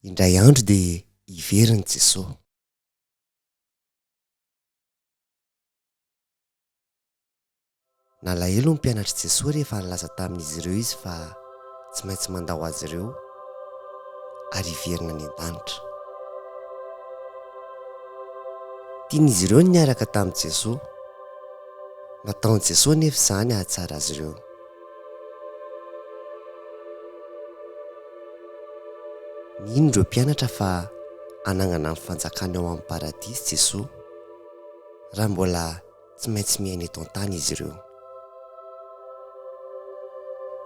Indray andro dia hiverina Jesoa. Nalahelo ny mpianatr'i Jesoa rehefa nilaza tamin'izy ireo Izy fa tsy maintsy mandao azy ireo ary hiverina any an-danitra. Tian'izy ireo ny niaraka tamin'i Jesoa. Nataon'i Jesoa anefa izany hahatsara azy ireo. Nino ireo mpianatra fa hanangana ny fanjakany ao amin'ny Paradisa Jesoa raha mbola tsy maintsy miaina eto an-tany izy ireo.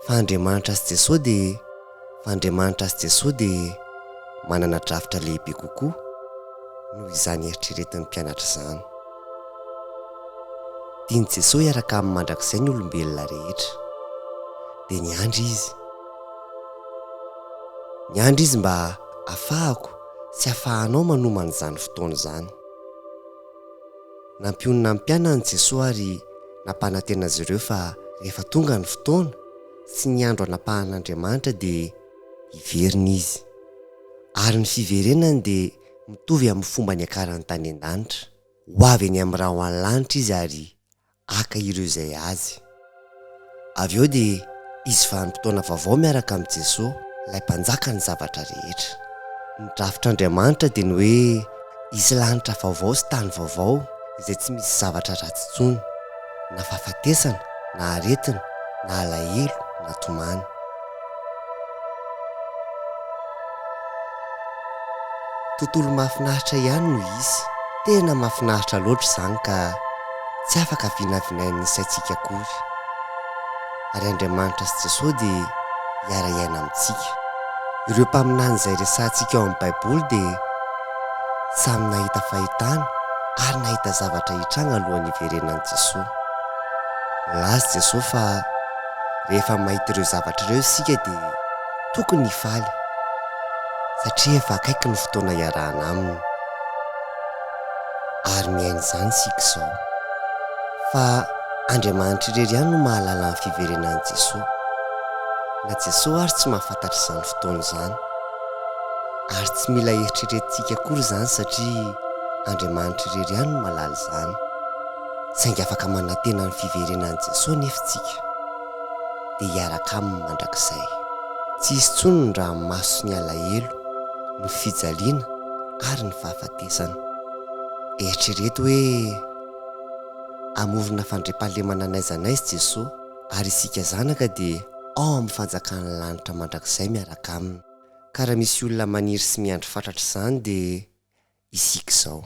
Fa Andriamanitra sy Jesoa dia Fa Andriamanitra sy Jesoa dia manana drafitra lehibe kokoa noho izany eritreretin'ny mpianatra izany. Tian'i Jesoa hiaraka aminy mandrakizay ny olombelona rehetra. Dia niandry Izy. Niandry Izy mba hafahako sy hafahanao manomana izany fotoana izany. Nampionona ny mpianany Jesoa ary nampanantena azy ireo fa rehefa tonga ny fotoana sy ny andro hanapahan'Andriamanitra dia hiverina Izy. Ary ny fiverenany dia mitovy amin'ny fomba niakarany tany an-danitra. Ho avy eny amin'ny rahon'ny lanitra Izy ary haka ireo izay Azy. Avy eo dia hisy vanim-potoana vaovao miaraka amin'i Jesoa, ilay Mpanjakan'ny zavatra rehetra. Ny drafitr'Andriamanitra dia ny hoe hisy lanitra vaovao sy tany vaovao izay tsy misy zavatra ratsy intsony, na fahafatesana, na aretina, na alahelo, na tomany. Tontolo mahafinaritra ihany no hisy. Tena mahafinaritra loatra izany ka tsy afaka vinavinain'ny saintsika akory. Ary Andriamanitra sy Jesoa dia hiara-hiaina amintsika. Ireo mpaminany izay resahantsika ao amin'ny Baiboly dia samy nahita fahitana ary nahita zavatra hitranga alohan'ny hiverenan'i Jesoa. Nilaza Jesoa fa rehefa mahita ireo zavatra ireo isika dia tokony hifaly satria efa akaiky ny fotoana hiarahana aminy. Ary miaina izany isika izao. Fa Andriamanitra irery ihany no mahalala ny fiverenan'i Jesoa. Na Jesoa ary tsy mahafantatra izany fotoana izany. Ary tsy mila eritreretintsika akory izany satria Andriamanitra irery ihany no mahalala izany. Saingy afaka manantena ny fiverenan'i Jesoa anefa isika, dia hiaraka Aminy mandrakizay. Tsy hisy intsony ny ranomaso sy ny alahelo, ny fijaliana ary ny fahafatesana. Eritrereto hoe hamorona fandriampahalemana n'aiza n'aiza Jesoa ary isika zanaka dia ao amin'ny fanjakan'ny lanitra mandrakizay miaraka Aminy. Ka raha misy olona maniry sy miandry fatratra izany dia isika izao.